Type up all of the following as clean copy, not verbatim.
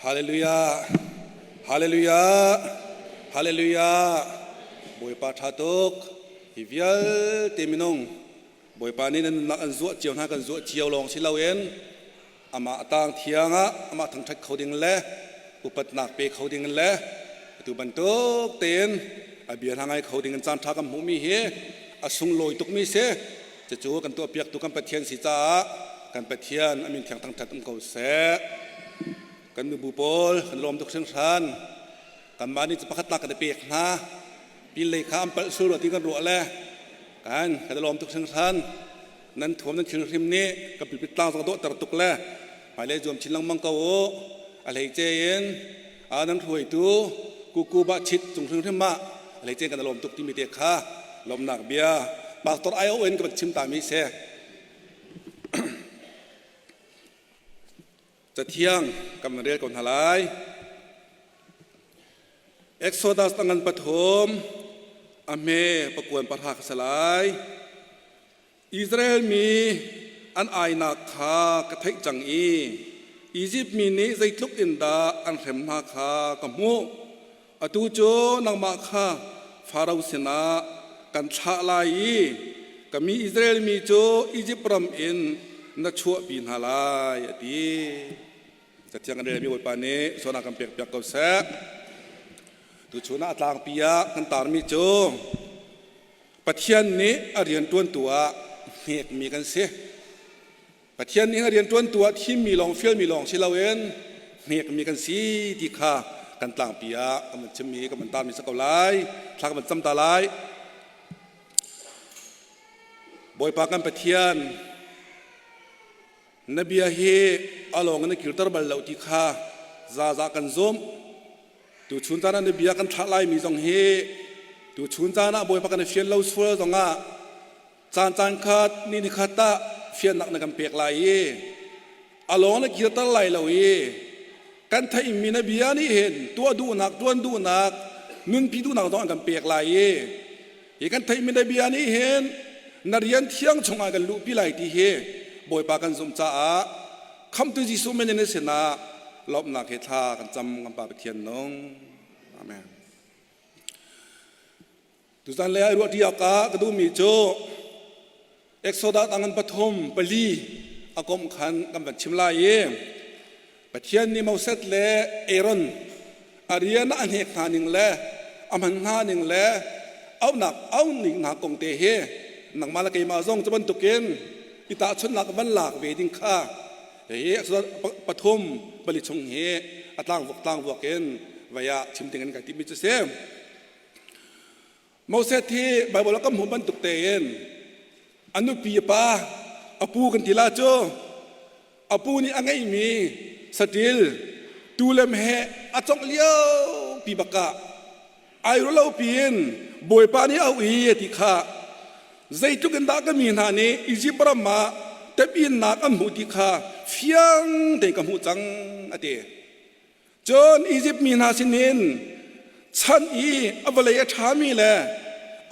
Hallelujah. Hallelujah. Hallelujah. Bawipa ṭha tuk. Hi vialte minung Bawipa nih nan nunnak an zuah cio hna kan zuah cio lawng si loin amah tang thiang ah amah thangṭhat kho ding le upatnak pe kho ding le atu bantuk tein a bia hna ngai kho ding in caan ṭha kan hmuhmi hi a sunglawi tukmi si. Cucu kan tuahpiaktu kan Pathian si caah kan Pathian a min thiang thangṭhat um ko seh. Kan nubu pawl kan lawm tuk hringhran. Kanmah nih cu pakhat nak kan i pek hna. Pinlei kha an palh sul ti kan ruah le kan kan i lawm tuk hringhran. Nan thuam nan thil hrim nih kan pulpit tlang zong dawhter tuk le hmailei zuam chin lengmang ko u. A hleice in nan hruaitu kuku bah chit cung hrimhrim ah a hleice kan i lawm tuk timi te kha lawmnak bia pastor IO in ka van chim ta mi si. Cathiang kan van rel ko hna lai. Exodus tangan pathum a hme pakuan pahra ka si lai. Israel mi an ainak kha ka theih cang i Izipt mi nih zeitluk in dah an hrem hna kha ka hmuh. Atu cu nangmah kha Faro sinah kan thlah lai i ka mi Israel mi cu Izipt ram in na chuahpi hna lai, a ti. Cathiang kan relmi Bawipa nih sualnak kan pekpiak ko seh. Tuchun ah a tlangpi ah kan tarmi cu Pathian nih a rianṭuantu ah hnekmi kan si. Pathian nih a rianṭuantu ah thimmi lawng fialmi lawng si loin hnekmi kan si ti kha kan tlangpi ah kan van chimmi kan van tarmi si ko lai. Thla kan van cam ta lai. Bawipa kan Pathian, na bia hi a lawng in na kirter bal lo ti kha zaza kan zumh. Tuchun caan ah na bia kan thlah laimi zong hi tuchun caan ah Bawipa kan i fian lo sual zongah caan caan khat ni ni khat ah fiannak na kan pek lai i a lawng na kirter lai lo i kan theihmi na bia nih hin tuah duhnak tuan duhnak nunpi duhnak zong an kan pek lai i hi kan theihmi na bia nih hin na rian thiang chungah kan luhpi lai ti hi Bawipa kan zumh caah Khamtu Jesuh min in sinah lawmhnak he thla kan cam kan Pa Pathian nung. Amen. Tuzan le ai ruah ti awkah ka duhmi cu Exodus angan pathum pali a komh khan kan van chim lai i Pathian nih Moses le Aaron a rian a hnek hna ning le a hman hna ning le auhnak au ning hna kong te hi nangmah le keimah zong cu bantukin i tahchunhnak van lak ve ding kha hi pathum pali chung hi a tlangvuak tlangvuak in vai ah chim ding in kai timmi cu si. Moses hi Bible ah kan hmuh bantuk tein a nupi a pa a pu kan ti la cu a pu nih a ngeihmi saṭil tulem he a congh lio pi bakah ai lo piin Bawipa nih a auh i a ti kha zeitluk in dah ka mi hna nih Izipt ram ah temhinnak an hmuh ti kha fiang tein ka hmuh cang a ti. Cun Izipt mi hna sinin chan i a vawlei a ṭhami le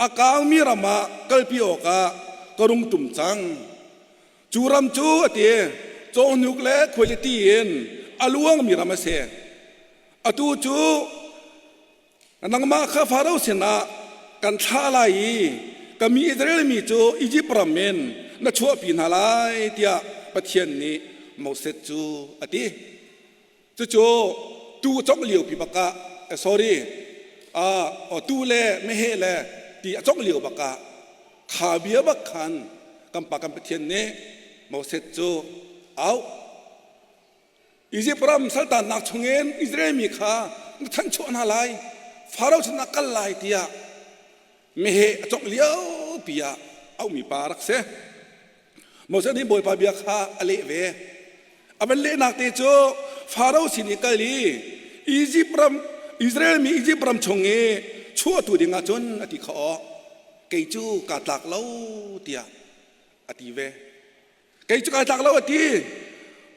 a kaumi ram ah kalpi awkah ka rung ṭum cang. Cu ram cu a ti, cawhnuk le khuailiti in a luangmi ram a si. Atu cu nangmah kha Faro sinah kan thlah lai i ka mi Israel mi cu Izipt ram in na chuahpi hna lai tiah Pathian nih Moses cu a ti. Cucu tuu congh lio pi bak ah sorry tuu le meheh le ti a congh lio bak ah kha bia bak khan kan pa kan Pathian nih Moses cu au Izipt ram saltannak chungin Israel mi kha na thanchuah hna lai Faro sinah kal lai tiah meheh a congh lio pi ah auhmi pa rak si. Moses nih Bawipa bia kha a leh ve. A van lehnak te cu Faro sin i kal i Izipt ram Israel mi Izipt ram chung i chuahtu ding ah cun a ti kha aw kei cu kaa tlak lo tiah a ti ve. Kei cu kaa tlak lo a ti.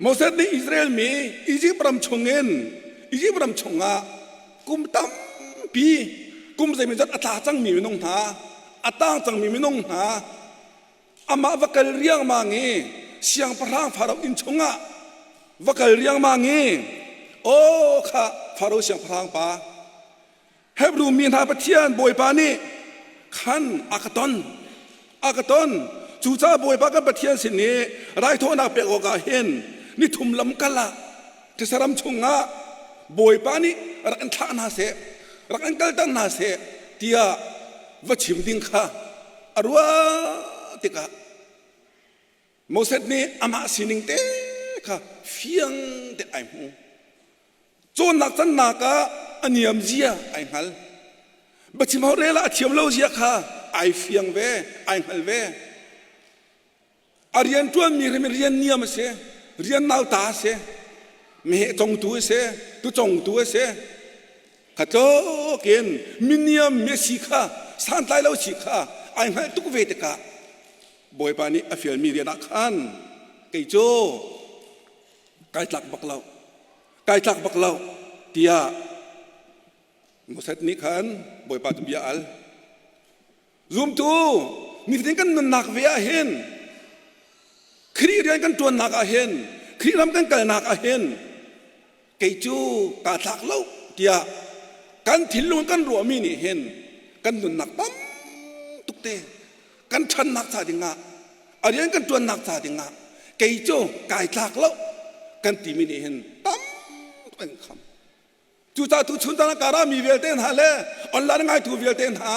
Moses nih Israel mi Izipt ram chungin Izipt ram chungah kum tampi kum zeimawzat a tla cangmi minung hna a tang cangmi minung hna amah va kal riangmang i siangpahrang Faro inn chungah va kal riangmang i Aw kha Faro siangpahrang pa Hebru mi hna Pathian Bawipa nih khan a ka ton a ka ton cucaah Bawipa kan Pathian sin i raithawinak pek awkah hin nithum lam kal ah thisa ram chungah Bawipa nih rak in thlah hna seh rak in kalter hna seh tiah va chim ding kha a ruah tikah Moses nih amah sining te kha fiang te ai hmu. Cawnnak cannak ah a niam zia ai hngal. Biachim holhrel ah a thiam lo zia kha ai fiang ve, ai hngal ve. A rian ṭuanmi rim rian niam a si, rian nauta a si, meheh congtu a si, tu congtu a si. Kha tluk in miniam mi a si kha, santlai lo si kha ai hngalh tuk ve tikah Bawipa nih a fialmi rian ah khan kei cu kai tlak bak lo, kai tlak bak lo tiah Moses nih khan Bawipa cu bia al. Zumtu nifatin kan nunnak ve ah hin Khrih rian kan ṭuannak ah hin Khrih ram kan kalnak ah hin kei cu kaa tlak lo tiah kan thinlung kan ruahmi nih hin kan nunnak tam tuk te kan ṭhannak ca dingah a rian kan ṭuannak ca dingah kei cu kai tlak lo kan timi nih hin tam tuk an kham. Cucaah tu chun tan kara mi vialte hna le online ngaitu vialte hna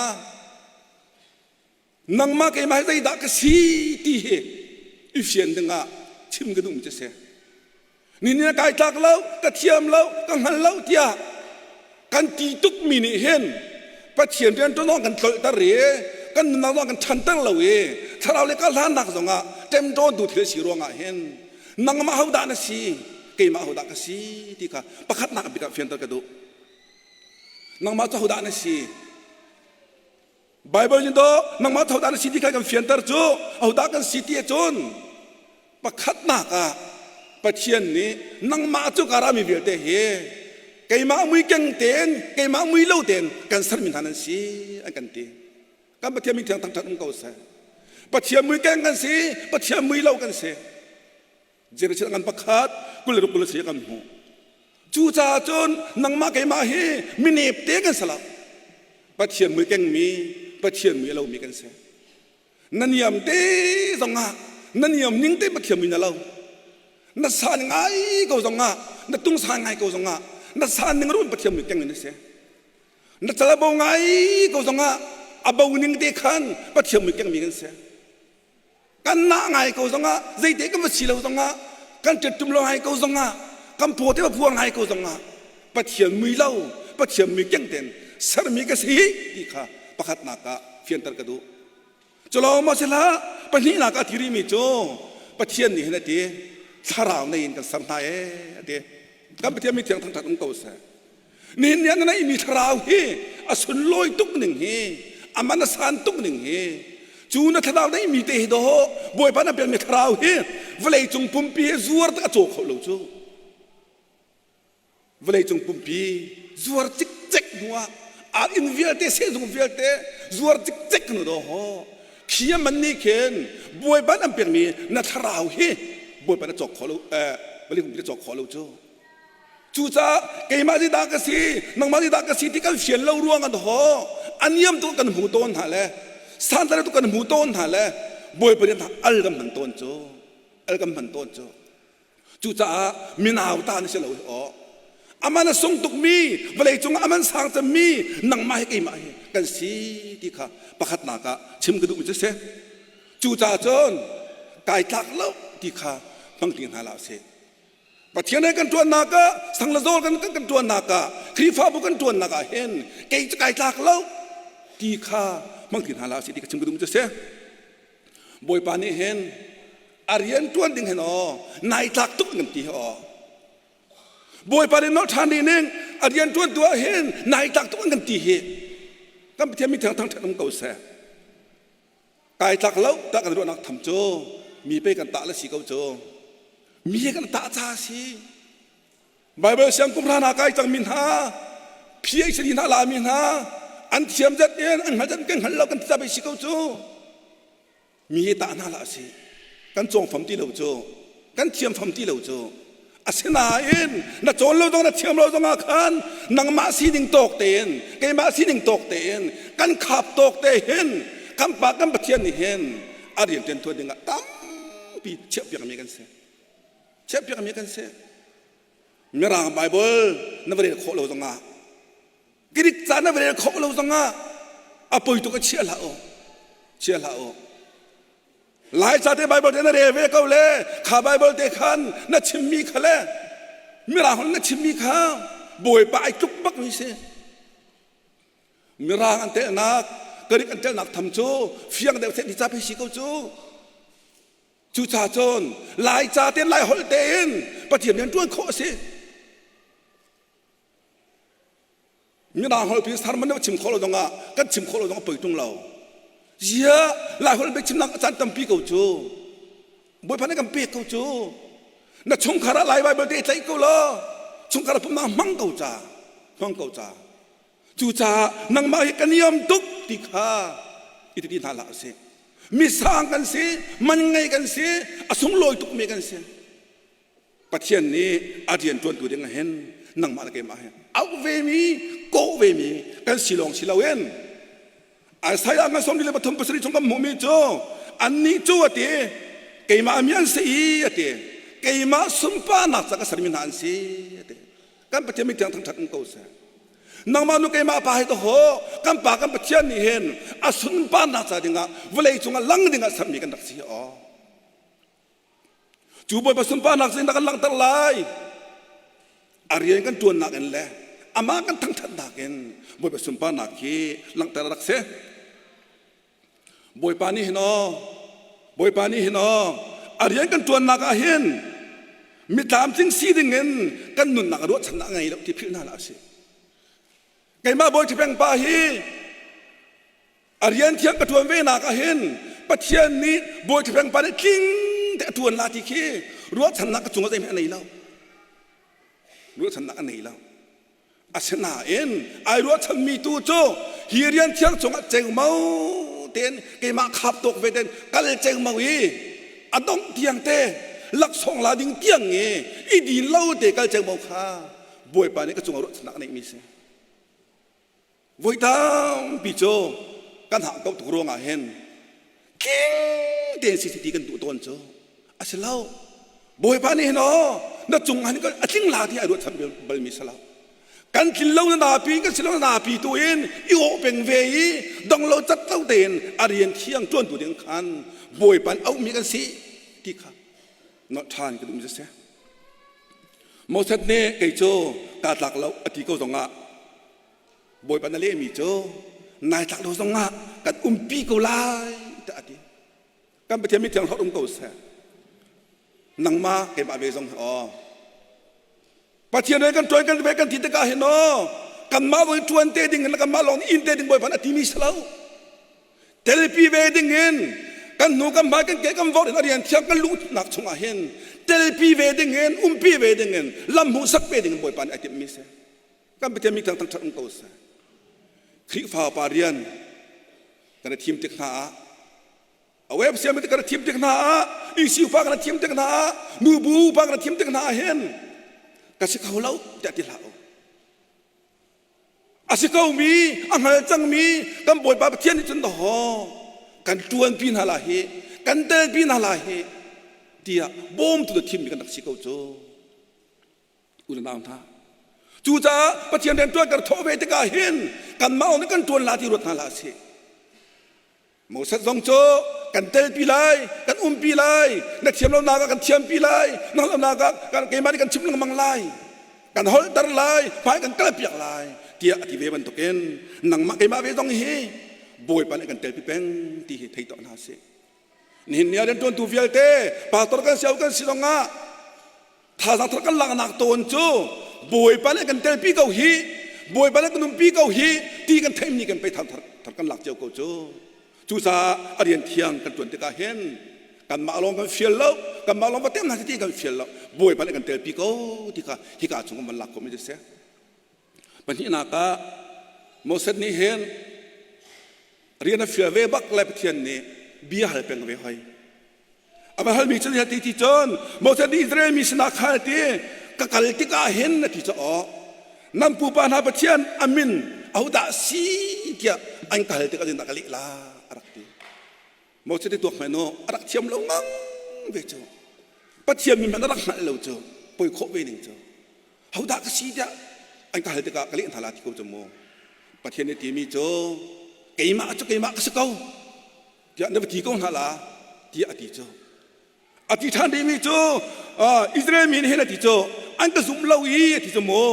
nangmah keimah hi zeidah ka si ti hi i fian dingah chim ka duhmi cu si. Ni ni kai tlak lo, ka thiam lo, ka hngal lo tiah kan ti tukmi nih hin Pathian rian ṭuan kan tlolhter i kan nunnak zong kan ṭhanter lo i thlarau le karhlannak zongah ṭemṭawntu thil si ruangah hin nangmah hodah na si keimah hodah ka si ti kha pakhatnak bik ah fianter ka duh. Nangmah cu hodah na si? Baibal nih daw nangmah hodah na si ti kha kan fianter cu ahodah kan si ti ahcun pakhatnak ah Pathian nih nangmah cu ka rami vialte hi keimah mui keng tein keimah mui lo tein kan sermi hna nan si an kan ti. Kan Pathian min thiang thangṭhat um ko seh. Pathian mui keng kan si, Pathian mui lo kan si. Jerusalem ngan pakhat 26 kul si kan hmuh. Cucaah cun nangmah keimah hi minep te kan si lo. Pathian mui kengmi, Pathian mui a lomi kan si. Na niam te zongah na niam ning te Pathian mui na lo. Na san ngai ko zongah, na tung san ngai ko zongah, na san ning run Pathian mui keng in na si. Na cal a bo ngai ko zongah a bo ning te khan Pathian mui kengmi kan si. Kan nah ngai ko zongah zeite kan va si lo zongah kan ṭettum lo ngai ko zongah kan paw te va puar ngai ko zongah Pathian mui lo Pathian mui keng ten sermi ka si ti kha pakhatnak ah fianter ka duh. Culawng maw si hlah pahnihnak ah ti rihmi cu Pathian nih hin a ti thlarau nei in kan ser hna ee a ti. Kan Pathian mi thiang thangṭhat um ko seh. Nihin ni ah na neihmi thlarau hi a sunlawi tuk ning hi a man a san tuk ning hi cu na thlarau neihmi te hi dawh Bawipa na pekmi thlarau hi vawlei cung pumpi hi zuar tak a caw kho lo cu vawlei cung pumpi zuar cikcek hnu ah ar inn vialte sehzung vialte zuar cikcek hnu daw khi a man nih khin Bawipa an pekmi na thlarau hi Bawipa na cawk kho lo eh vawlei pumpi na cawk kho lo cu Cucaah keimah nih dah ka si, nangmah nih dah ka si ti kan fian lo ruang an ho. A niam tu kan hmu tawn hna le santlai tu kan hmu tawn hna le Bawipa nih al kan hman tawn cu al kan hman tawn cu. Cucaah minau ta na si lo hi aw. Aman a sung tukmi vawlei cungah aman sang cemmi nangmah hi keimah hi kan si ti kha pakhatnak ah chim ka duhmi cu si. Cucaah cun kai tlak lo ti kha hmang ti hna hlah usih. Pathian he kan ṭuannak ah sang le zawl kan kan ṭuannak ah Khrihfabu kan ṭuannak ah hin kei cu kai tlak lo ti kha hmang ti hna hlah sih ti ka chim ka duh cu si. Bawipa nih hin a rian ṭuan ding hin aw nai tlak tuk kan ti hi aw. Bawipa nih nolh ṭhan ning a rian ṭuan tu ah hin nai tlak tuk kan ti hi kan Pathian mi thiang thangṭhat um ko seh. Kai tlak lo tah kan ruahnak tham cu mi pei kan tah le si ko cu. Mi kan tah ca si. Bible siang kum hna kai cang mi hna PhD hna la mi hna an thiam zat in an hngal zat kan hngal lo kan ti ta si ko cu. Mi hi tah hna la si. Kan cawng fam ti lo cu. Kan thiam fam ti lo cu. Asinain na cawn lo zong na thiam lo zongah khan nangmah sining tawk tein keimah sining tawk tein kan khap tawk te hin kan pa kan Pathian nih hin a rian ṭuan tuan dingah tampi chiahpiakmi kan si. Chiahpiakmi kan si. Mirang Bible na va rel khawh lo zongah Greek ca na va rel khawh lo zongah a poi tuk a chia hlah u. Chia hlah u. Laica te Bible te na rel ve ko le kha Bible te khan na chimmi kha le Mirang holh na chimmi kha Bawipa ai tluk bak mi si. Mirang an telnak, Greek an telnak tham cu fiang deuh seh ti ca pei si ko cu. Cucaah cun Laica tein Lai holh tein Pathian rian ṭuan khawh a si. Mirang holh pi sermon na chim khawh lo zongah kan chim khawh lo zong a poi tung lo. Ziah Lai holh biachimnak a caan tampi ko cu. Bawipa nih kan pek ko cu. Na chungkhar ah Lai Bible te tlaih ko law chungkhar ah pumnak hmang ko ca. Hmang ko ca. Cucaah nangmah hi kan iam tuk ti kha i ti hna hlah usih. Misang kan si, man ngei kan si, a sunglawi tukmi kan si. Pathian nih a rian ṭuantu ding ah hin nangmah le keimah hi auh vemi, kawh vemi kan si lawng si loin Isaiah ngan 43 pasarih chung kan hmuhmi cu annih cu a ti keimah mi an si i a ti keimah sunparnak ca ka sermi hna an si a ti kan Pathian min thiang thangṭhat um ko seh nangmah nu keimah pa hi ho kan pa kan Pathian nih hin a sunparnak ca dingah vawlei cungah lang dingah sermi kan rak si aw Cu Bawipa sunparnak cu na kan langhter lai. A rian kan ṭuannak in le amah kan thangṭhatnak in Bawipa sunparnak hi langhter a rak si. Bawipa nih hin aw, Bawipa nih hin aw, a rian kan ṭuannak ah hin mi tlamtling si ding in kan nunnak a ruahchannak a ngei lo ti philh hna hlah usih. Keimah Bawi Ṭhipeng pa hi A rian thiang ka ṭuan ve nak ah hin Pathian nih Bawi Ṭhapeng pa nih tling te a ṭuan la ti khi ruahchannak ka cungah zeihmanh a nei lo. Ruahchannak a nei lo. Asinain ai ruahchanmi tu cu hi rian thiang cungah cengmo tein keimah khap tawk ve ten kal cengmo i a dongh tiang te laksawng la ding tiang i i din lo te kal cengmo kha Bawipa nih ka cungah ruahchannak a neihmi si. Voi tampi cu kan hah ko tuk ruangah hin tling tein CCT kan duh tawn cu a si lo. Bawipa nih hin aw na cung ah hin a tling la ti ai ruahchan balmi si lo. Kan tlin lo na napi kan si lo na napi tu in i awh peng ve i dong lo cat lo tein a rian thiang ṭuan tu ding khan Bawipa an auhmi kan si ti kha nolh ṭhan ka duhmi cu si. Moses nih kei cu kaa tlak lo a ti ko zongah Bawipa na lehmi cu nai tlak lo zongah kan umpi ko lai tiah a ti. Kan Pathian mi thiang hlawt um ko seh. Nangmah keimah ve zong hi aw. Pathian he kan ṭuan kan ve kan ti tikah hin aw kanmah voi ṭuan te ding in kanmah lawng inn te ding Bawipa a timi si lo. Telpi ve ding in kan hnu kan hmai kan ke kan vor in a rian thiang kan luhnak chungah hin telpi ve ding in umpi ve ding in lam hmuhsak ve ding in Bawipa nih a timhmi si. Kan Pathian mi thang thangṭhat um ko seh. Khrihfa pa rian kan i thim tik hna ah a web siam kan i thim tik hna ah ECU pa kan i thim tik hna ah nubu pa kan i thim tik hna ah hin ka si kho lo tiah ti hlah u. A si ko mi a hngal cangmi kan Bawipa Pathian nih cun dawh kan ṭuanpi hna lai hi kan telpi hna lai hi tiah bawmtu na thimmi kan rak si ko cu. U le nau hna cucaah Pathian rian ṭuan kan thawh ve tikah hin kanmah nih kan ṭuan la ti ruat hna hlah sih Moses zong cu kan telpi lai kan umpi lai na thiam lonak ah kan thiampi lai na hngalhlonak ah keimah nih kan chim lengmang lai kan holhter lai hmai kan kalpiak lai tiah a ti ve bantukin nangmah keimah ve zong hi Bawipa nih kan telpi peng ti hi thei tuah hna sih nihin ni ah rianṭuantu vialte pastor kan si kan si zongah Thazaang thar kan laknak tawn cu Bawipa nih kan telpi ko hi Bawipa nih kan umpi ko hi ti kan theihmi kan pei thar thar kan lak cio ko cu cucaah a rian thiang kan ṭuan tikah hin kanmah lawng kan fial lo kanmah lawng va tem hna ti kan fial lo Bawipa nih kan telpi ko ti kha hika chung kan van lak khawhmi cu si pahnihnak ah Moses nih hin rian a fial ve bak le Pathian nih bia hal peng ve hoi. A va halmi cu ti ti cun Moses nih Israel mi sinah khan a ti ka kal tikah hin a ti caw nan pupa hna Pathian a min ahodah si tiah an ka hal tikah dah ka leh la a rak ti. Moses nih tuak hmanh a rak thiam lo ngang ve cu. Pathian min hmanh a rak hngalh lo cu poi khawh ve ning cu. Hodah ka si tiah an ka hal tikah ka leh hna la ti ko cu mu. Pathian nih timi cu keimah cu keimah ka si ko tiah na va ti ko hna la tiah a ti cu. A ti ṭhan rihmi cu Israel mi nih hin a ti cu an ka zum lo i a ti cu mu.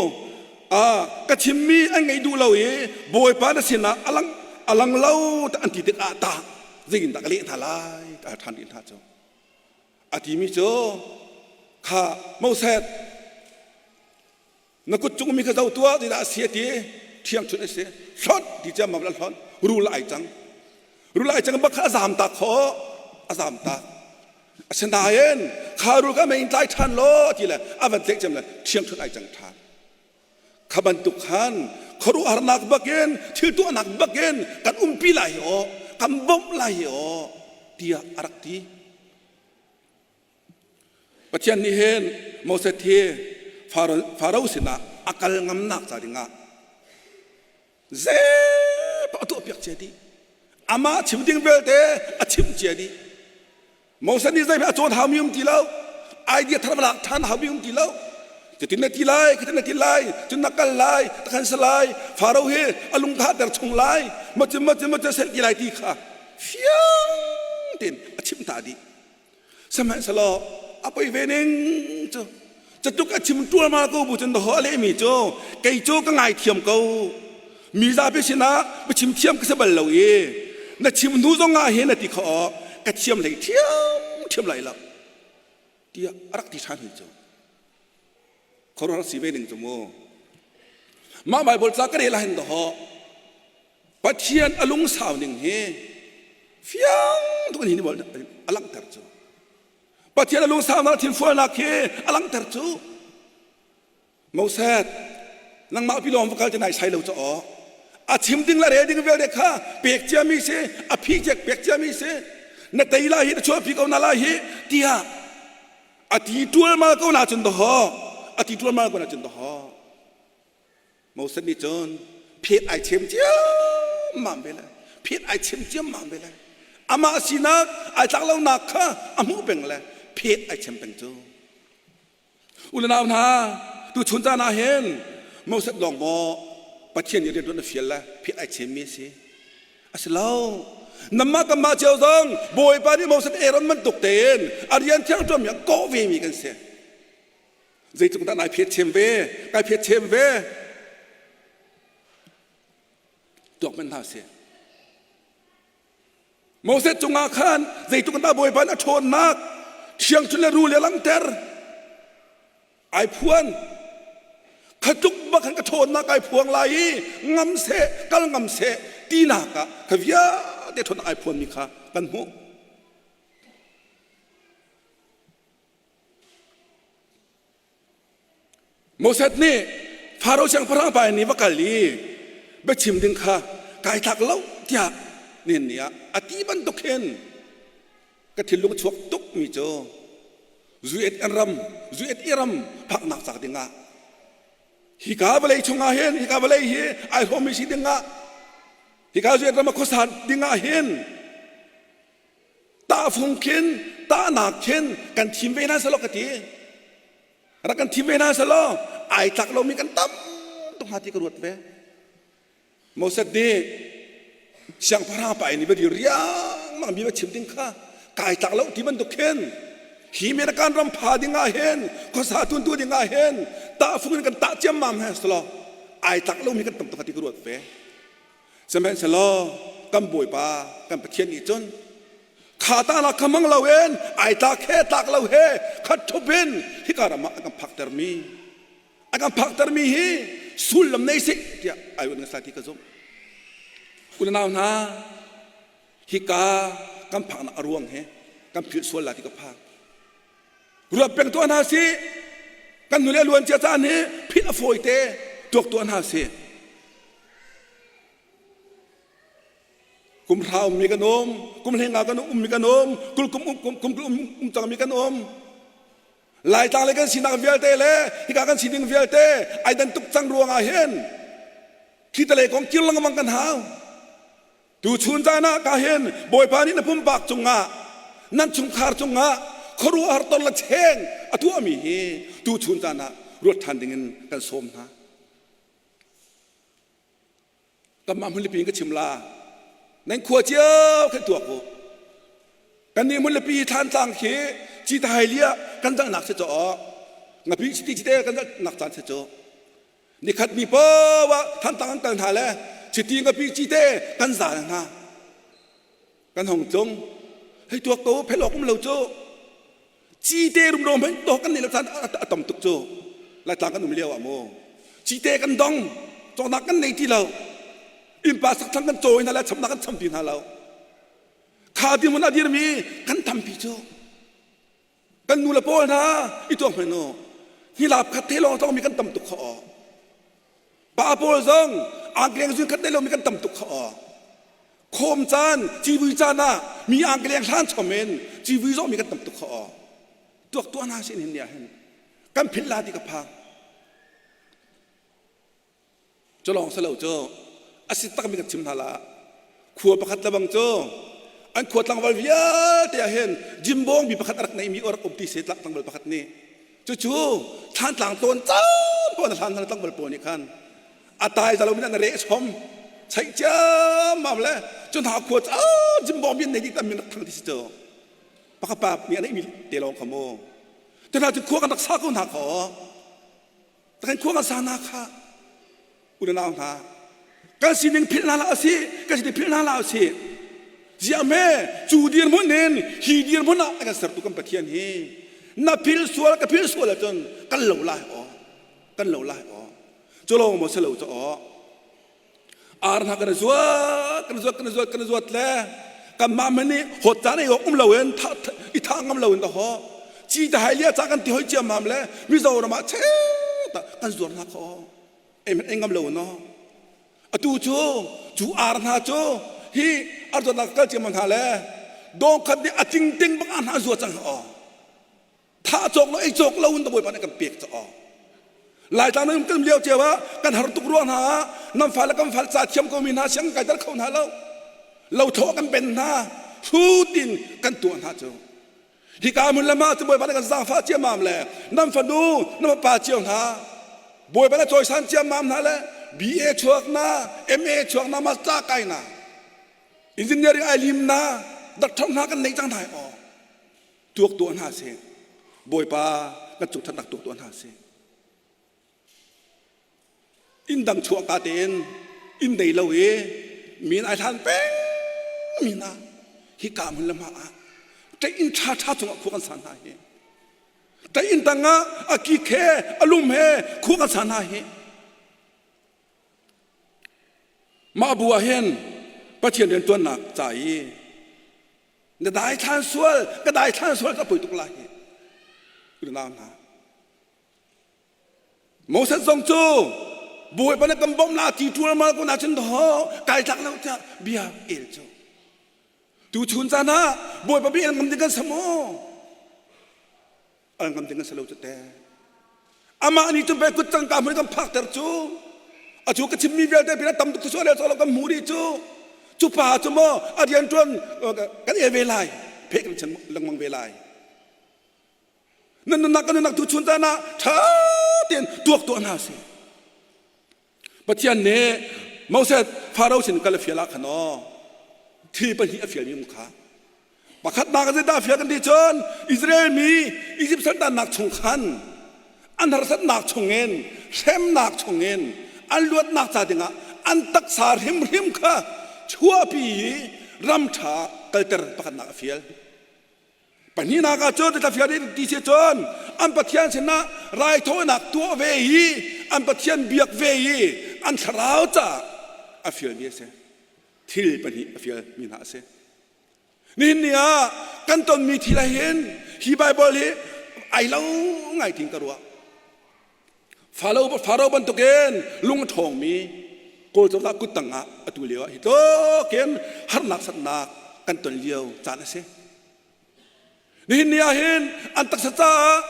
Ka chimmi an ngaih duh lo i Bawipa na sinah a lang a lang lo an ti tikah tah zeitindah ka leh hna lai ka hal ṭhan rih hna cu. A timi cu kha Moses na kut cung mi kha zo tuah ti dah a si a ti ṭhiangṭhunh a si hlonh ti ciammam la hlonh rul ai cang rul ai cang bak kha a zaam tak khawh a zaam tak asinain kha rul kha mei in tlai ṭhan law ti le a van tlaih cem le ṭhiangṭhunh ai cang ṭhan kha bantuk khan khuaruahharnak bakin thil tuahnak bakin kan umpi lai hi aw kan bawmh lai hi aw tiah a rak ti Pathian nih hin Moses hi Faro sinah a kal ngamnak ca dingah zepa a tuahpiak cia dih. Amah chim ding vialte a chimh cia dih. Moses nih zeihmanh a cawn haumi um ti lo. Idea thar va lak ṭhan haumi um ti lo. Cutin na ti lai, khatin na ti lai, cun na kal lai, takhan si lai, Faro hi a lung thahter chung lai, macun macun macun sel ti lai ti kha fiang tein a chimh ta dih. Sihmanhsehlaw a poi ve ning cu catuk a chim ṭualmal ko bu cun dahaw a lehmi cu kei cu ka ngaithiam ko mi zapi sinah biachim thiam ka si bal lo i na chim hnu zong ah hin a ti kho ka thiam hlei ṭhiamṭhiam lai lo tiah a rak ti ṭhan hi cu khuaruahhar si ve ning cu mu mah Baibal ca ka rel ah hin dahaw Pathian a lungsau ning hi fiang tuk in hi a langhter cu. Pathian a lungsaunak thinfualnak hi a langhter cu. Moses, nangmah pi lawng va kal te nai sai lo ca aw. A chim ding le rel ding vialte kha pek ciami si, a phi cek pek ciami si. Na tei lai hi na chuahpi ko na lai hi tiah a ti tualmal ko na cun dahaw a ti tualmal ko na cun dahaw Moses nih cun phet ai chem ciammam ve le phet ai chem ciammam ve le amah sinak ai tlak lonak kha a hmuh peng le phet ai chem peng cu u le nau hna tu chun caan ah hin Moses lawng maw Pathian nih rianṭuan a fial le phet ai chemmi a si a si lo namah kanmah cio zong Bawipa nih Moses Aaron bantuk tein a rian thiang ṭuanmi a kawh vemi kan si Zeitluk dah nai phet chem ve, kai phet chem ve. Tuak men hna sih. Moses cungah khan zeitluk dah Bawipa nih a ṭhawnnak thiangṭhun le rul le langhter ai phuan khatluk bak khan ka ṭhawnnak ai phuang lai i ngam seh kal ngam seh tinak ah kha vialte ṭhawnnak ai phuanmi kha kan hmuh Moses nih Faro siangpahrang pa nih va kal i biachim ding kha kai tlak lo tiah nihin ni ah a ti bantuk hin ka thinlung chuak tuk mi cu Zuet ram Zuet i ram phaknak cak dingah hika vawlei chungah hin hika vawlei hi ai hlawmmi si dingah hika Zuet ram a khuasa dingah hin Tahfung khin tahnak khin kan thim ve hna selaw ka ti. Rak kan thim ve hna selaw ai tlak lomi kan tam tuk hnga ti ka ruat ve. Moses nih siangpahrang pa in va dir riangmang mi va chim ding kha kai tlak lo ti bantuk khin hi American ram pha ding ah hin khuasa tuntu ding ah hin tahfung in kan tah ciammam he selaw ai tlak lomi kan tam tuk hnga ti ka ruat ve. Sihmanhsehlaw kan Bawipa kan Pathian nih cun kha ta kha mang loin ai tlak he tlak lo he khat ṭhup in hika ram ah a kan phaktermi a kan phaktermi hi sullam nei sih tiah ai un ngasai ti ka zumh. U le nau hna hika kan phaknak a ruang he kan philh sual la ti ka phang. Ruat peng tuah hna sih kan nule luan cia caan hi philh a fawi te tuak tuah hna sih. Kum hra ummi kan um, kum hlenga kan ummi kan um, kul kum kum kum um, um cangmi kan um. Laitlang le kan sinak vialte le hika kan sining vialte ai dan tuk cang ruangah hin khi tale kong kir lengmang kan hau. Tuchun caan ah ka hin Bawipa nih na pumpak cungah nan chungkhar cungah khuaruahhar ton le cheng a tuahmi hi tuchun caan ah ruat ṭhan dingin kan sawm hna. Kanmah hmunlipi in ka chim la. Nan khua cio khan tuak u. Kannih hmunlipi Thlantlang khi citahai lia kan danghnak si caw. Ngapi chiti chite kan danghnak caan si cu. Nikhat ni poah Thantlang an kal hna le chiti ngapi cite kan zal hna. Kan hong tlung. Hei tuak ko phelawk um lo cu. Cite rumro hmanh to kan nih lo caan a tam tuk cu. Laitlang kan um lio ah mu. Cite kan dong. Cawknak kan nei ti lo. Innpa sakthlang kan cawi hna le chamnak kan cham ti hna lo. Kha dirhmun a dirmi kan tampi cu. Kan nu le pawl hna i tuak hmanh u. Hilap khat te lawng tlawngmi kan tam tuk kha aw. Pa pawl zong angkleng zun khat nei lomi kan tam tuk kha aw. Khawm caan, civui caan ah mi angkleng hlan chom in civui zawhmi kan tam tuk kha aw. Tuak tuah hna sin hin ni ah hin kan philh la ti ka phang. Cu lawng si lo cu a si takmi kan chim hna la. Khua pakhat le bang cu an khua tlangval vialte ah hin jimbawng mi pakhat a rak neimi a rak um ti se tlangval pakhat nih cucu thlantlang tawn caan pawn a hlan hna tlangval pawl nih khan a tai zalo min an reh chom chaih ciammam le cu hna khua cu jimbawng mi an nei dih tam min rak thang ti si cu pakhat pa nih a neihmi te lawng kha mu cu hna cu khua kan rak sa ko hna kho kan khua kan sa hna kha u le nau hna kan sining philh hna hlah usih kan sining philh hna hlah usih ziah hme cu dirhmun in hi dirhmun ah a kan sertu kan Pathian hi na phil sual ka phil sual ahcun kan lo lai aw kan lo lai aw cu lawng maw si lo cu aw ar hna kan zuat kan zuat kan zuat kan zuat le kanmah man nih hawt caan ei awk um loin i thah ngam loin ka haw ci ta hai lia ca kan ti hoi ciammam le Mizoram ah cheta kan zuar hna kho ei ngam lo no atu cu cu ar hna cu hi ar zuatnak kal ciammam hna le dong khat nih a ting ting bak hna zuat cang aw thah cawk lo ei cawk lo in bawipa nih kan pek caw Laitlang nan kan lio cio ah kan har tuk ruang hna ah nan fale kan fale ca thiam ko mi hna siang kai ter kho hna lo lo tho kan pen hna hrutin kan tuah hna cu hika hmun le ma cu bawipa nih kan zaangfah ciammam le nan fanu nan fapa cio hna bawipa nih cawisan ciammam hna le BA chuak na MA chuak na master kai na engineering ai lim na doctor hna kan nei cang hna aw tuak tuah hna sih Bawipa kan cung ṭhatnak tuak tuah hna sih inn dang chuah ka tein inn nei lo i min ai hlan peng mi hna hi ka hmun le hma ah ṭei inn ṭha ṭha cungah khua kan sa hna hi ṭei inn tangah a kik he a lum he khua kan sa hna hi mah bu ah hin Pathian rianṭuannak ca i na daithlan sual ka daithlan sual ka poi tuk lai hi unau hna Moses zong cu Bawipa na kan bawmh la ti ṭual mal ko na cun ho kai tlak lo tiah bia el cu tu chun caan ah Bawipa bia ngam ding kan sam u an ngam ding an si lo cu te amah nih cun pei kut cangka hmun kan phakter cu a cu ka chimmi vialte pin a tam tuk sual lo kan hmu dih cu cu pa cu maw a rian ṭuan kan el ve lai pheh kan chan lengmang ve lai nan nunnak kan nunnak tu chun caan ah ṭha tein tuak tuah hna sih Pathian nih Moses Faro sin kal a fial ah khan aw thil pahnih a fialmi um kha pakhatnak ah zeidah a fial kan ti cun Israel mi Egypt saltannak chung khan an harsatnak chungin hremnak chungin an luatnak ca dingah an taksa hrimhrim kha chuahpi i ram ṭha kalter pakhatnak a fial Pahnihnak ah cun tlafial in ti si cun an Pathian sinah raithawinak tuah ve i an Pathian biak ve i an thlarau caah a fialmi a si. Thil pahnih a fialmi hna a si. Nihin ni ah kan tonmi thil ah hin hi Baibal hi ai lo ngai tin ka ruah. Faro, Faro bantukin lung a ṭhawngmi. Kawl cozah kuttang ah atu lio ah hi tlukin harnak satnak kan ton lio caan a si. Nihin ni ah hin an taksa caah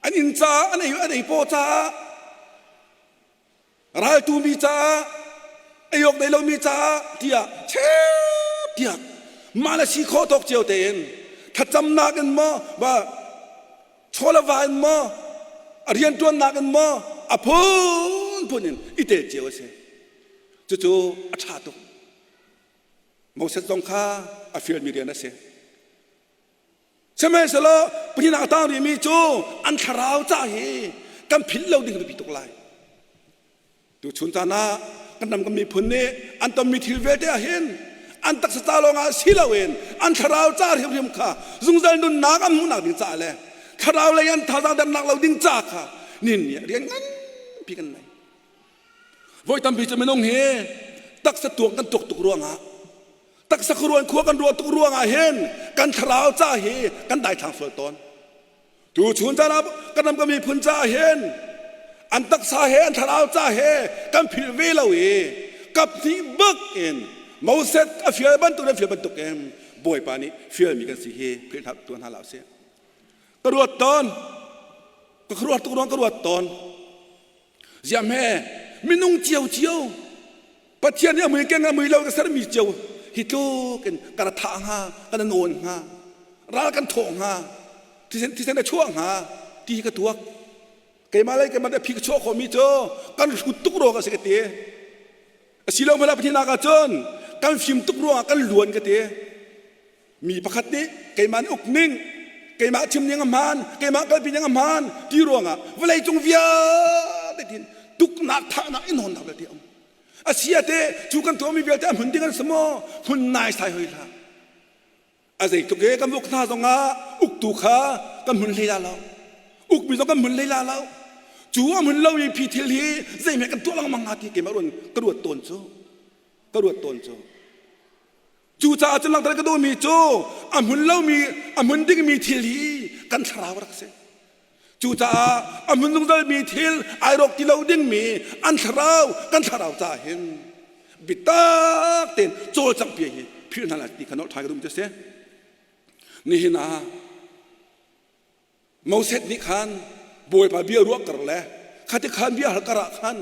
an inn caah an ei an ei paw caah raltu mi caah ei awk nei lomi caah tiah cheu tiah mah le si khawh tawk cio tein thlacamnak in maw va chawlava in maw a rianṭuannak in maw a phunphun in i tel cio a si. Cucu a ṭha tuk. Moses zong kha a fialmi rian a si. Sihmanhsehlaw pahnihnak a tang rihmi cu an thlarau ca hi kan philh lo ding biapi tuk lai. Tuchun caan ah kan ram kan miphun nih an tonmi thil vialte ah hin an taksa ca lawngah si loin an thlarau ca hrimhrim kha zungzal nunnak an hmuhnak ding caah le thlarau lei an thazaang dernak lo ding ca kha nin nih rian nganpi kan nei. Voi tampi cu minung hi taksa tuak kan tuak tuk ruangah taksa khuaruan khua kan ruah tuk ruangah hin kan thlarau ca hi kan daithlang sual tawn. Tu chun caan ah kan ram kan miphun caah hin an taksa he an thlarau ca he kan philh ve lo i kap hnih bak in Moses a fial bantuk le fial bantuk in Bawipa nih fialmi kan si hi philh hna tuan hna hlah usih. Ka ruat tawn ka ruat tuk ruang ka ruat tawn Ziah hme minung ciocio Pathian nih a mui keng a mui lo ka sermi cio hi tluk in ka ra thah hnga ka na nawn hnga ral kan thawh hnga thisen thisen a chuah hnga ti hi ka tuak keimah lei keimah phi ka chuah khawhmi cu kan hrut tuk ruang a si ka ti a si lo hmanh ah Pathian ah cun kan fim tuk ruangah kan luan ka ti Mi pakhat nih keimah nih uk ning, keimah chim ning a hmaan, keimah kalpi ning a hmaan ti ruangah vawleicung vialte tin tuknak thahnak in hawnnak vialte a um. A si ah teh cu kan tuahmi vialte a hmun ding an si maw? Hmun naisai hoi hlah. A zeitluk e kan uk hna zongah uktu kha kan hmun hlei la lo. Ukmi zong kan hmun hlei la lo. Cu a hmun lomi phi thil hi zeihmeh kan tuah lengmang hnga ti keimah ruan ka ruat tawn cu. Ka ruat tawn cu. Cucaah cun langhter ka duhmi cu a hmun lomi a hmun dingmi thil hi kan thlarau rak si. Cucaah a hmun zungzalmi thil ai rawk ti lo dingmi an thlarau kan thlarau caah hin bitak tein cawlcangh pi hi philh hna lai ti kha nolh ṭhai ka duh mi cu a si. Nihin ah Moses nih khan Bawipa bia ruah kar le khati khan bia hal kar ah khan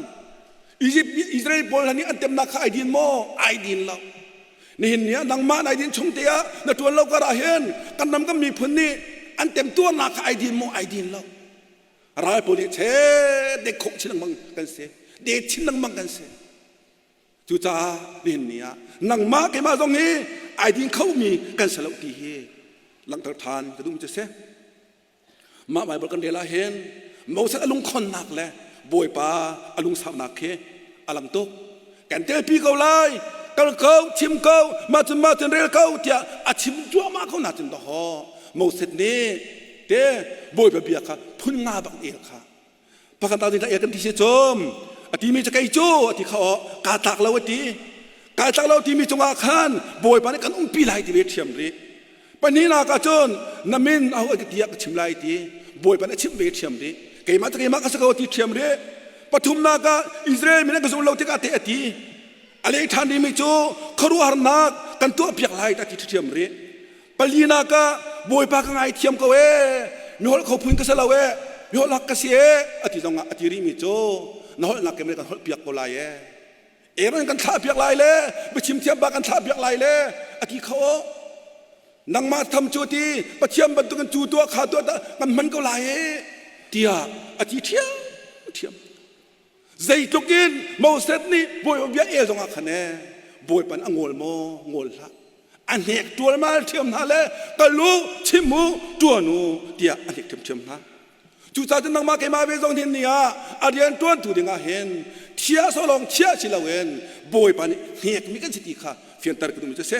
Egypt Israel pawl hna nih an temnak kha ai din maw? Ai din lo. Nihin ni ah nangmah nai din chung te ah na ṭuan lo kar ah hin kan ram kan miphun nih an temtuarnak kha ai din maw? Ai din lo. Ral pawl nih che dek khawh chin lengmang kan si. De chin lengmang kan si. Cucaah nihin ni ah nangmah keimah zong hi ai din khomi kan si lo ti hi langhter ṭhan ka duhmi cu a si. Mah Baibal kan rel ah hin Moses a lungkhonnak le Bawipa a lungsaunak khi a lang tuk. Kan telpi ko lai, kal ko, chim ko, mah cun mah cun rel ko tiah a chim cuahmah ko na cun dawhaw Moses nih te Bawipa bia kha phun nga bak el kha Pakhat ding dah kan ti si cum a timi cu kei cu a ti kha aw kaa tlak lo a ti kaa tlak lo timi cungah khan Bawipa nih kan umpi lai ti ve ṭhiam rih pahnihnak ah cun na min aho ka tiah ka chim lai ti Bawipa nih a chimh ve ṭhiam rih keimah cu keimah ka si ko ti ṭhiam rih pathumnak ah Israel mi nih ka zum lo tikah te a ti a leh ṭhan rihmi cu khuaruahharnak kan tuahpiak lai ta ti ṭhiam rih Palinak ah Bawipa ka ngaithiam ko ee mi holh kho phun ka si lo ee mi holh hak ka si ee a ti zongah a ti rihmi cu na holhnak ke kan holh piak ko lai ee Aaron kan thlah piak lai le biachim thiam pa kan thlah piak lai le a ti kho nangmah tham cu ti Pathian bantukin cu tuah kha tuah kan hman ko lai ee tiah a ti ṭhiam ṭhiam Zeitluk in Moses nih Bawipa bia el zongah khan ee Bawipa nih a ngawl maw ngawl hlah a hnek ṭualmal ṭhiam hna le kal u chim u ṭuan u tiah a hnek ṭhiamṭhiam hna. Cucaah cun nangmah keimah ve zong hin ni ah a rian ṭuantu dingah hin thiah sawlawng thiah si loin Bawipa nih hnekmi kan si ti kha fianter ka duhmi cu a si.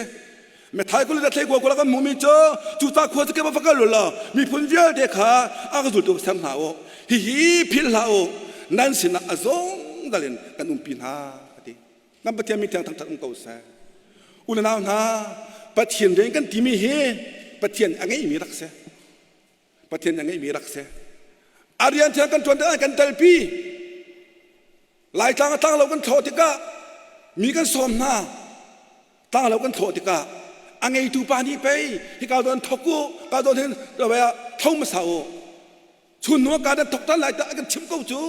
Methai kul le thleikua kul ah kan hmuhmi cu cuca khua cu va kal u law miphun vialte kha a ka zultu ser hna u hihi philh hlah u nan sinah a zungzal in kan umpi hna a ti kan Pathian min thiang thangṭhat um ko seh u le nau hna Pathian rian kan timi hi Pathian a ngeihmi rak si Pathian a ngeihmi rak si a rian thiang kan ṭuan tikah kan telpi. Laitlang a tlanglo kan thlawh tikah mi kan sawm hna. Tlanglo kan thlawh tikah a ngeitu pa nih pei hika zawn thok u, ka zawn hin ah tho hmasa u. Chun hnu ka dan thok tan lai tah a kan chimh ko cu.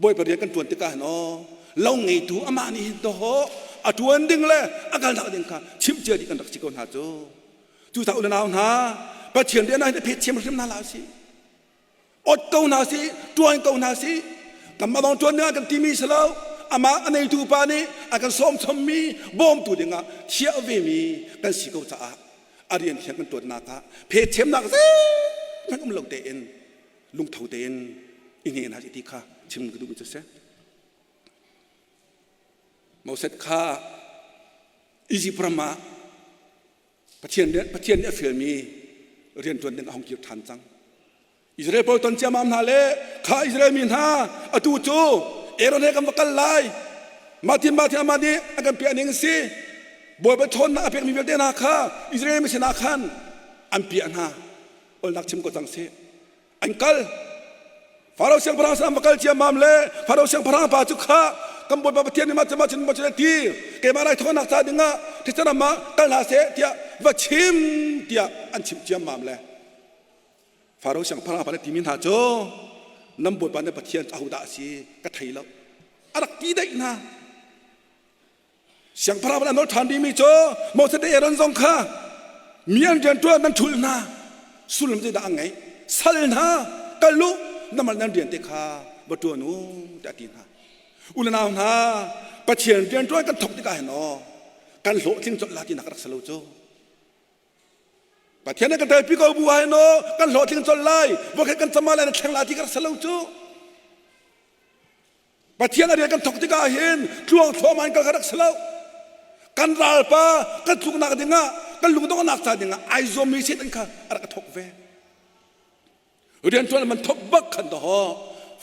Bawipa rian kan ṭuan tikah hin aw lo ngeitu amah nih hin dawh a ṭuan ding le a kalnak ding kha chimh cia dih kan rak si ko hna cu. Cucaah u le nau hna Pathian rian ah hin a phet thiam hrim hna hlah usih. Ot ko hna sih, ṭuan ko hna sih. Kanmah lawng ṭuan dingah kan timi si lo. Amah a neitu pa nih a kan sawm chommi bawmtu dingah thiah vemi kan si ko caah a rian thiang kan ṭuannak ah phetchemnak zeihmanh um lo tein lungtho tein i hne hna ti kha chim ka duhmi cu a si. Moses kha Izipt ram ah Pathian nih Pathian nih a fialmi rianṭuan ding a hung kir ṭhan cang. Israel pawl ton ciammam hna le kha Israel mi hna atu cu Aaron he kan va kal lai. Mah tin mah tin amah nih a kan piah ning a si. Bawipa ṭhawnnak a pekmi vialte hna kha Israel mi sinah khan an piah hna. Olnak chim ko cang sih. An kal. Faro siangpahrang sin an va kal ciammam le Faro siangpahrang pa cu kha kan Bawipa Pathian nih mah cu mah cun mah cun a ti keimah raithawinak ca dingah thisen ram ah kal hna seh tiah va chim tiah an chimh ciammam le Faro siangpahrang pa nih timi hna cu nan Bawipa na Pathian ahodah a si ka thei lo a rak ti daih hna. Siangpahrang a nawl ṭhan rihmi cu Moses le Aaron zong kha mi an rianṭuan nan ṭhulh hna sullam zeidah an ngeih sal hna kal u namah nan rian te kha va ṭuan u tiah a ti hna. U le nau hna Pathian rianṭuan kan thawk tikah hin aw kan hlawhtling colh la tinak rak si lo cu. Pathian nih kan telpi ko bu ah hin aw kan hlawhtling colh lai voikhat kan cam ah le na thleng la ti ka rak si lo cu. Pathian a rian kan thawk tikah hin tluang thluahmah in kal kha rak si lo. Kan ralpa kan tluknak dingah kan lungdonghnak ca dingah ai zuammi Satan kha a rak thawk ve. Rianṭuan man thawk bak khan dawh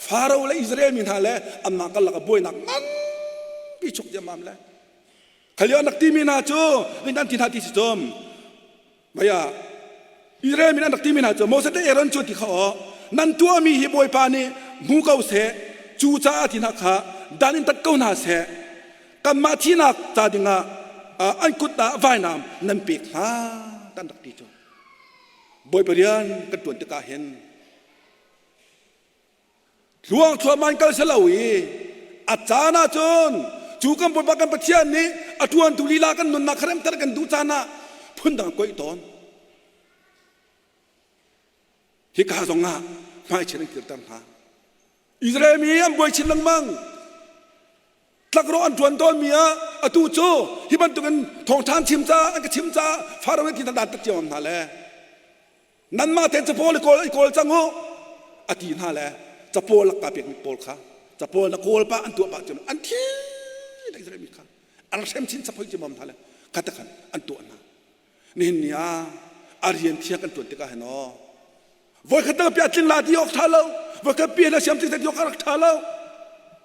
Faro le Israel mi hna le anmah karlak ah buainak nganpi chuk diamam le khalio an rak timi hna cu an ti hna ti si cum Maya Israel mi an rak timi hna cu Moses le Aaron cu ti kha aw nan tuahmi hi Bawipa nih hmu ko seh cu caah ti hna kha dan in tat ko hna seh kanmah thihnak ca dingah an kut ah vainam nan pek hna tan rak ti cu Bawipa rian kan ṭuan tikah hin Tluang thluahmah in kal si lo i a caan ah cun cu kan Bawipa kan Pathian nih a ṭuantu lila kan nunnak kha remter kan duh caan ah phundang koih tawn. Hika zong ah hmaichia an kirter hna. Israel mi an buai chin lengmang. Tlakrawh an ṭuan tawnmi ah atu cu hi bantukin thawngṭha an chim caah an ka chim caah Faro nih ti dan tat cio hna le nanmah tein capawl i kawl i kawl cang u a ti hna le capawl lakka pekmi pawl kha capawl na kawl pah an tuah pah cun an thi Israel mi kha an hrem chin chap hoi cimam hna le kha te khan an tuah hna nihin ni ah a rian thiang kan tuan tikah hin aw voikhat na pia tling la ti awk tha lo voikhat pi na siam ti awk rak tha lo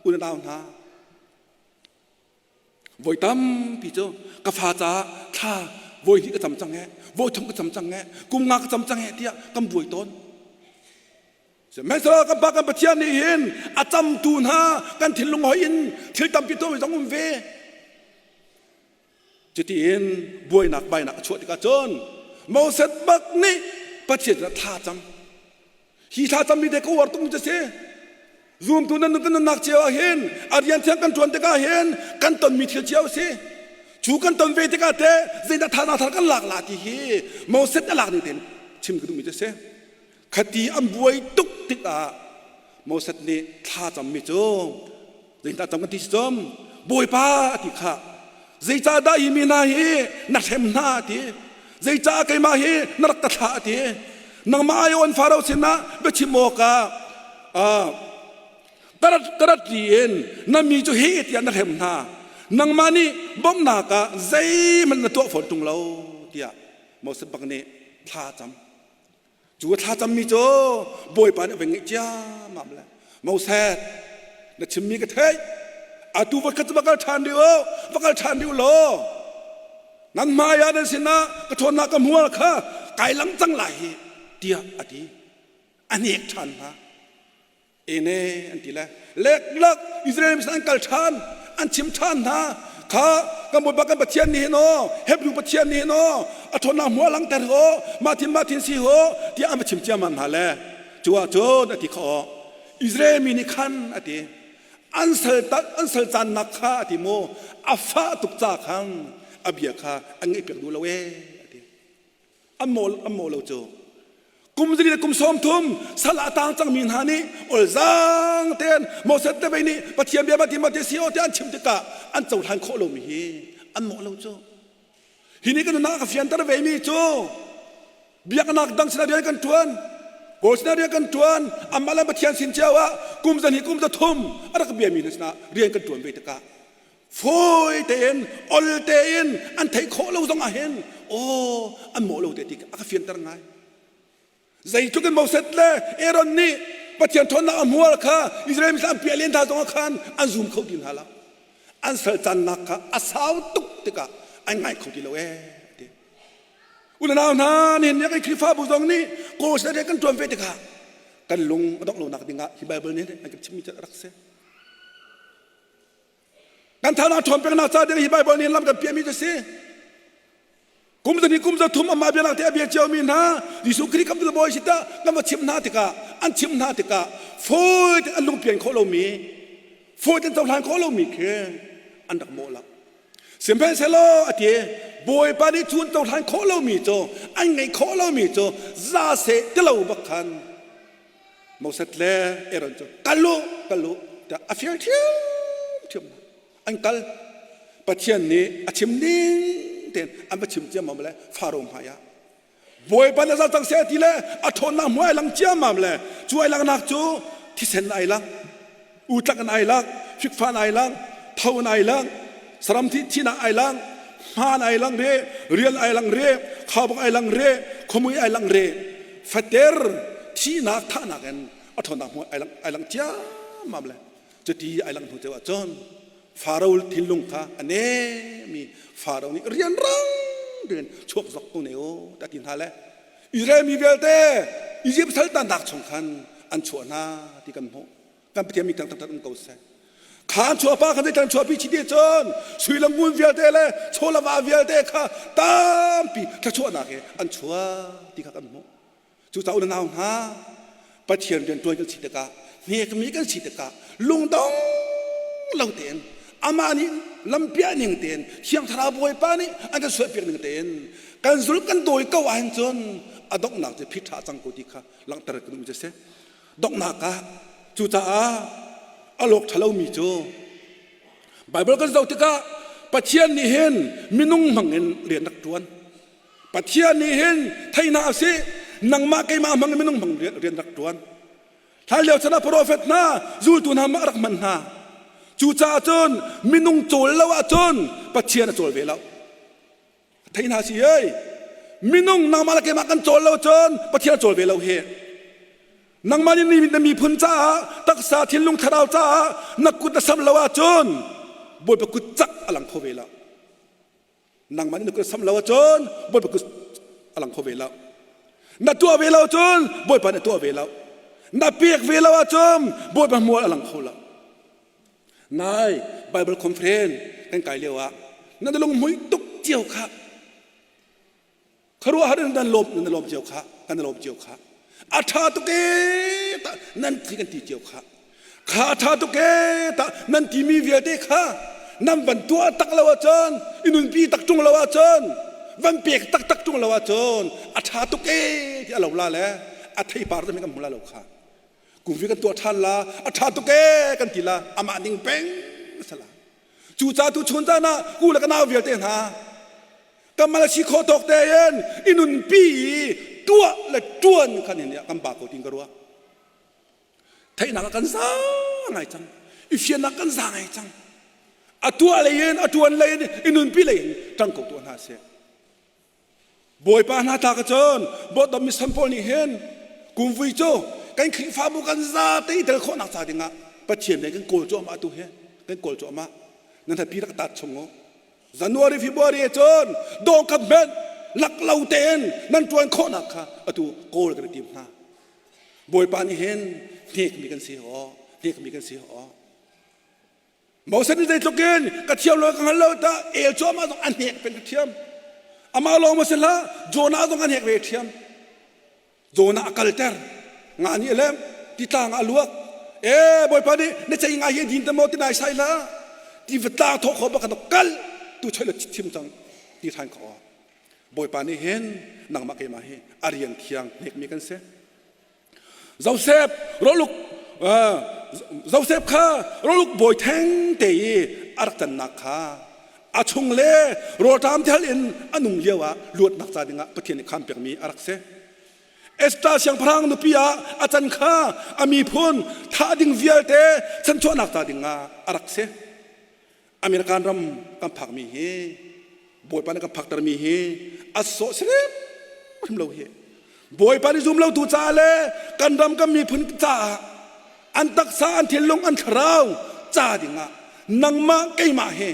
unau hna Voi tampi cu ka fa caah thla voi hnih ka cam cang ee, voi thum ka cam cang ee, kum nga ka cam cang ee tiah kan buai tawn. Sihmanhsehlaw kan Pa kan Pathian nih hin a camtu hna kan thinlung hoi in thil tampi tuahmi zong um ve. Cutiin buainak bainak a chuah tikah cun Moses bak nih Pathian cu thla cam. Hi thla cammi te ka uar tuk mi cu si. Zumtu nan kan nunnak cio ah hin a rian thiang kan ṭuan tikah hin kan tonmi thil cio a si. Cu kan ton ve tikah teh zeidah thazaang thar kan lak la ti hi Moses a lak ning tein chim ka duhmi cu a si. Khati an buai tuk tikah Moses nih thla cammi cu zeidah cam kan ti si cum Bawipa a ti kha zeicahdah hi mi hna hi na hrem hna a ti zeicah keimah hi na rak ka thlah a ti nangmah ai on Faro sinah biachim awkah ka rat ri in na mi cu hi tiah na hrem hna nangmah nih bawmhnak ah zeihmanh na tuah fawn ṭung lo tiah Moses bak nih thla cam Cu a thlacammi cu Bawipa nih a va ngeih ciammam le Moses na chimmi ka theih atu va khat cu va kal ṭhan rih u va kal ṭhan rih u law nan hmai ah nan sinah ka ṭhawnnak ka hmual kha kai lang cang lai hi tiah a ti a hnek ṭhan hna. Ene an ti le leklak Israel mi sin an kal ṭhan an chim ṭhan hna kha kan Bawipa kan Pathian nih hin aw Hebrew Pathian nih hin aw a ṭhawnnak hmuh a langhter ho mah thin mah thin si ho tiah an va chim ciammam hna le cu ah cun a ti kha aw Israel mi nih khan a ti an sal an sal caannak kha a ti mu a fah tuk ca khan a bia kha an ngaih piak duh lo ee a ti an maw an maw lo cu kum zali le kum 30 sal ah tang cangmi hna nih olzaang tein Moses te vei nih Pathian bia mati mati si o ti an chim tikah an cohlan khawh lomi hi an mawh lo cu hi nih kan nunnak a ka fianter ve mi cu biaknak dang sinah rian kan ṭuan Kawl sinah rian kan ṭuan amah le Pathian sin cio ah kum zan hi kum za thum a rak biami hna sinah rian kan ṭuan ve tikah fawi tein ol tein an theih khawh lo zong ah hin aw an mawh lo te ti a ka fianter ngai zeitluk in Moses le Aaron nih Pathian ṭhawnnak a hmual kha Israel mi an piah len hna zong ah khan an zum kho ti hna lo an sal cannak kha a sau tuk tikah an ngai kho ti lo ee ti unau hna nihin ni kan Khrihfabu zong nih kawl rian kan ṭuan ve tikah kan lung a dongh lonak dingah hi Bible nih an kan chimmi cu a rak si Kan thana ṭhawn pengnak ca ding hi Baibal nih lam kan piahmi cu si. Kum zahnih kum zathum amah bianak te a bia ciomi hna Jesuh Khrih kam bawi si tah kan va chimh hna tikah an chimh hna tikah fawi tein an lungpian khawh lomi fawi tein cohlan khawh lomi khi an rak mawh lo. Sihmanhsehlaw a ti Bawipa nih cun cohlan khawh lomi cu an ngeih khawh lomi cu za seh ti lo bak khan Moses le Aaron cu kal u kal u tiah a fial ṭhiamṭhiam an kal Pathian nih a chim ning tein an va chim ciammam le Faro hmai ah Bawipa na zal cang seh ti le a ṭhawnnak hmu ai lang ciammam le cu ai langhnak cu thisen ai lang utlak in ai lang fikfa in ai lang tho in ai lang saram thi thinak ai lang hmaan ai lang re rial ai lang re khaubawk ai lang re khomui ai lang re fater thihnak thahnak in a ṭhawnnak hmu ai lang ai lang ciammam le cuti ai lang hnu ceu ahcun Faro thinlung kha a nemi Faro nih rianrang tein chuak zok ko ne u ta ti hna le Israel mi vialte Izipt saltannak chung khan an chuah hna ti kan hmuh kan Pathian mi thang thang um ko seh kha an chuah pa khan zeitan chuahpi chi ti cun sui le ngun vialte le chaw le va vialte kha tampi thluachuahnak he an chuah ti kha kan hmuh cucaah u nau hna Pathian rian ṭuan kan si tikah hnekmi kan si tikah lungdong lo tein amah nih lampiah ning tein Thiang Thlarau Bawipa nih an kan sualpiak ning tein kan zul kan dawi ko ahhin cun a donghnak cu phit ṭha cang ko ti kha langhter kan um cu si donghnak ah cucaah a lawk ṭha lomi cu Baibal kan zoh tikah Pathian nih hin minung hmang in rian rak ṭuan Pathian nih hin theihna a si nangmah keimah hmang in minung hmang rian rak ṭuan hlanlio chan ah profet hna zultu hna mah rak hman hna cucaah cun minung cawl lo ahcun Pathian a cawl ve lo thei hna si hei minung nangmah le keimah kan cawl lo cun Pathian a cawl ve lo hi nangmah nih na miphun caah taksa thinlung thlarau caah na kut na sam lo ahcun Bawipa kut cak a lang kho ve lo nangmah nih na kut sam lo ahcun Bawipa kut a lang kho ve lo na tuah ve lo cun Bawipa nih a tuah ve lo na pek ve lo ahcun Bawipa hmual a lang kho lo nai Bible conference kan kai lio ah na lung hmui tuk cio kha khuaruahhar in nan lawm nan lawm cio kha kan lawm cio kha a ṭha tuk ee ta nan ti kan ti cio kha kha a ṭha tuk ee ta nan timi vialte kha nan van tuah tak lo ahcun i nunpi tak ṭung lo ahcun van pek taktak ṭung lo ahcun a ṭha tuk ee ti a lo la le a theipar te kan hmu la lo kha kumvi kan tuah ṭhan la a ṭha tuk ee kan ti la amah ning peng sala Cucaah tu chun caan ah ku le ka nau vialte hna kan mal si khawh tawk tein i nunpi i tuah le ṭuan khan hin kan ba ko tin ka ruah. Theihnak ah kan za ngai cang. I fiannak kan za ngai cang. A tuah lei in a ṭuan lei in i nunpi lei in ṭang ko tuah hna seh. Bawipa hna ta ka cun bawdom misam pawl nih hin kumvui cu kan Khrihfabu kan zate i tel khawhnak ca dingah Pathian lei kan kawl cuahmah tu hi kan kawl cuahmah nan hapi rak tat chung u January February cun dawngkhat hmenh lak lo tein nan ṭuan khawhnak kha atu kawl kan i tim hna Bawipa nih hin Hnekmi kan si aw, hnekmi kan si aw. Moses nih zeitluk in ka thiam lo ka hngal lo ta el cu amah zong a hnek peng ka thiam. Amah lawng ma si hlah, Jonah zong a hnek ve thiam. Jonah a kalter. Nga nih a lem, titlang ah a luak. E Bawipa nih na cei ngai hi din te maw ti nai sai hlah. Ti va tlang thawh kho bak kan kal tu choi lo thim cang ti than kho. Bawipa nih hin nangmah keimah hi a rian thiang hnekmi kan si. Joseph rawluk Joseph kha rawluk bawi theng te i a rak cannak kha a chung le rawlṭam thel in a nung lio ah luatnak ca dingah Pathian nih khaan pekmi a rak si. Esther siangpahrang nupi ah a can kha a miphun thah ding vialte chanchuahnak ca dingah a rak si. American ram kan phakmi hi Bawipa nih kan phaktermi hi a sawh hrim lo hi. Bawipa nih zum lotu caah le kan ram kan miphun caah an taksa an thinlung an thlarau ca dingah nangmah keimah hi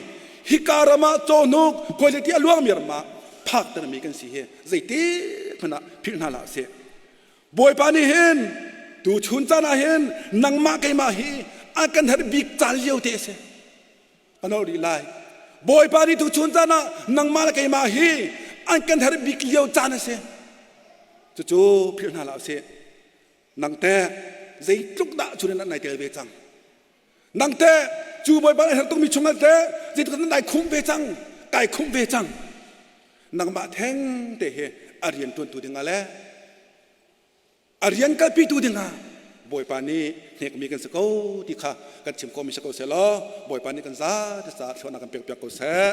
hika ram ah cawhnuk khuaizei ti a luangmi ram ah phaktermi kan si hi zeiti hmanh ah philh hna hlah sih. Bawipa nih hin tu chun caan ah hin nangmah keimah hi a kan herh bik caan lio te a si. Ka nolh rih lai. Bawipa nih tu chun caan ah nangmah le keimah hi an kan herh bik lio caan a si. Cucu philh hna hlah usih. Nang teh zeitluk dah cu nan nai tel ve cang. Nang teh cu Bawipa nih herh tukmi chungah teh zeitluk nan nai khumh ve cang, kai khumh ve cang. Nangmah theng te hi a rian ṭuantu dingah le a rian kalpitu dingah Bawipa nih hnekmi kan si ko ti kha kan chim khawhmi si ko seh law Bawipa nih kan za te caah thluahnak kan pekpiak ko seh.